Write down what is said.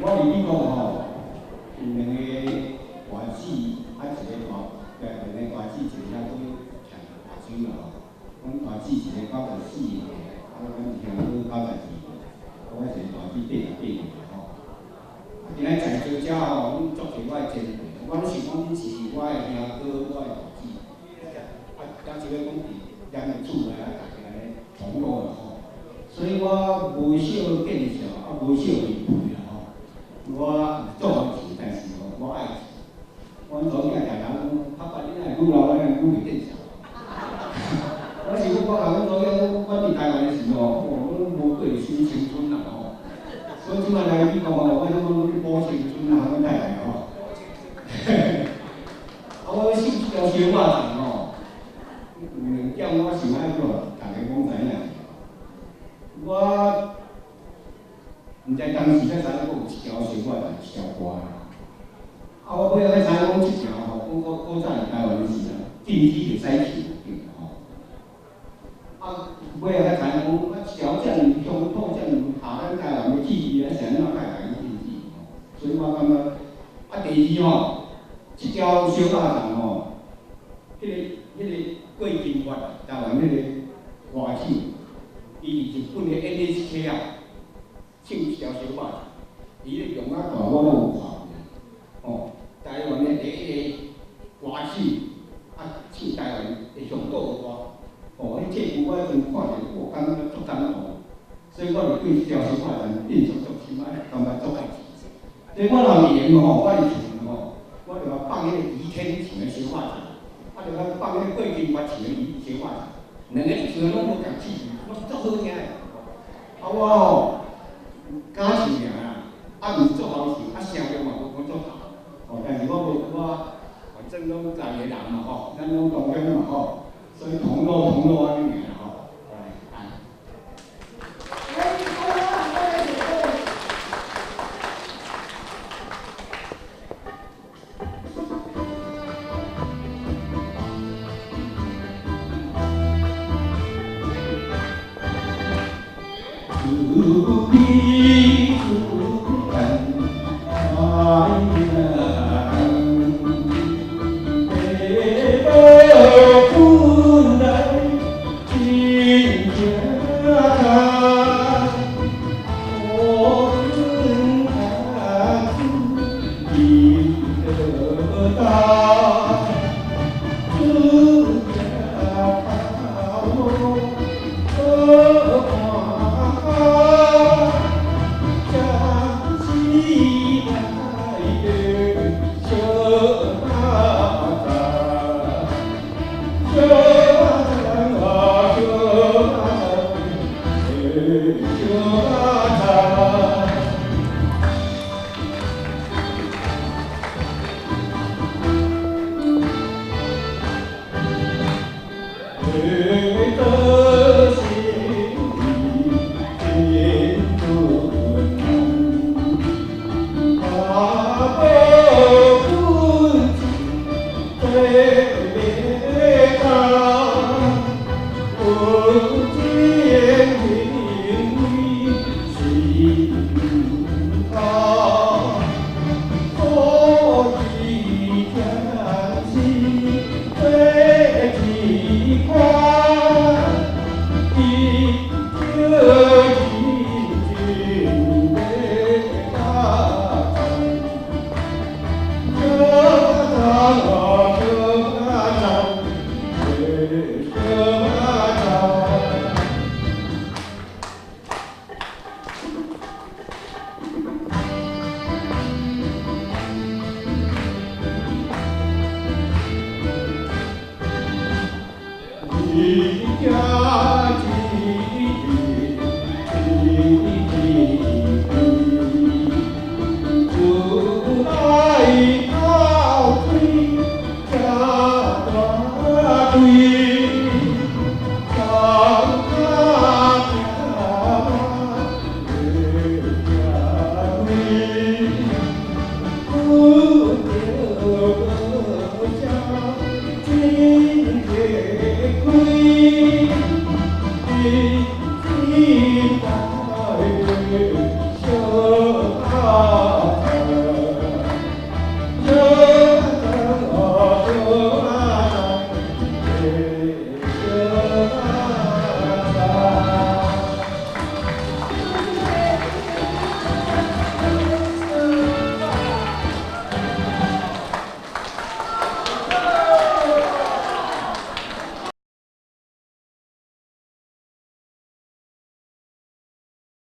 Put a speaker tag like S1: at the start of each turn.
S1: 我伫美国吼，有两个大姊，啊一个大，两个大姊，一个遐阁徛大洲啦吼。阮大姊一个94岁，啊，阮兄阁92岁，我一个大姊88岁吼。啊，今仔在座遮吼，拢足济我的前辈，我拢想讲恁是我的兄哥，我的大姊。啊，也是咧讲伫咱的厝内啊，大家咧同路啦吼。所以我无少见笑，啊，无少面对啦吼。我做红钱，但是吼，我爱钱。阮查某囝常常讲，拍爸你若会愈老，我愈会见笑。我是讲，我甲阮查某囝讲，我伫台湾的时吼，哦，拢无过啥物青春啦吼。所以这摆来美国吼，我拢拢去补青春啦，阮太太吼。啊，我唱这条小肉粽吼，有两点我想爱叫大家讲知影。我毋知当时才知影阁有一条小肉粽，一条歌。啊，我尾仔才知影讲这条吼，讲古古早伫台湾的时阵，禁止袂使唱，对吼。啊，尾仔才知影讲，啊，一条遮尔乡土，遮尔合咱台湾的气味，啊，是按怎会共伊禁止吼？所以我感觉，啊，第二吼，这条烧肉粽吼，彼个郭金发，台湾彼个歌手，伊伫日本的 NHK 啊，唱一条烧肉粽，伊咧中仔大我拢有看过，吼，台湾的第一个歌手，啊，唱台湾的乡土歌，吼，彼这句我迄阵看著，我感觉足感动，所以我就对这条烧肉粽印象足深，啊，感觉足爱。所以我若有闲吼，我伫厝吼，我就放彼个于天唱的烧肉粽，啊，就放彼个郭金发唱的烧肉粽，两个一唱拢无仝气味，拢足好听的。啊，我吼敢唱尔啦，啊，毋是足好唱，啊，声调嘛无讲足好，吼，但是我无我反正拢在地人嘛吼，咱拢同乡嘛吼，所以同路同路按呢尔吼，来，来。
S2: 来，好啊，我来准备。
S1: 自悲自叹爱人，地无本来真正艰，苦困难子得大，自家头无看将死来的小马仔，小马仔啊，小马仔，小马仔。得心真困难，阿婆本最袂当，有情为心痛，所以才是做一款。伊叫伊真袂当，小马啊，小马仔，小马仔。一家一一，自来到水这大队，上卡行马的队，不着真开，一心爱小马仔。啊。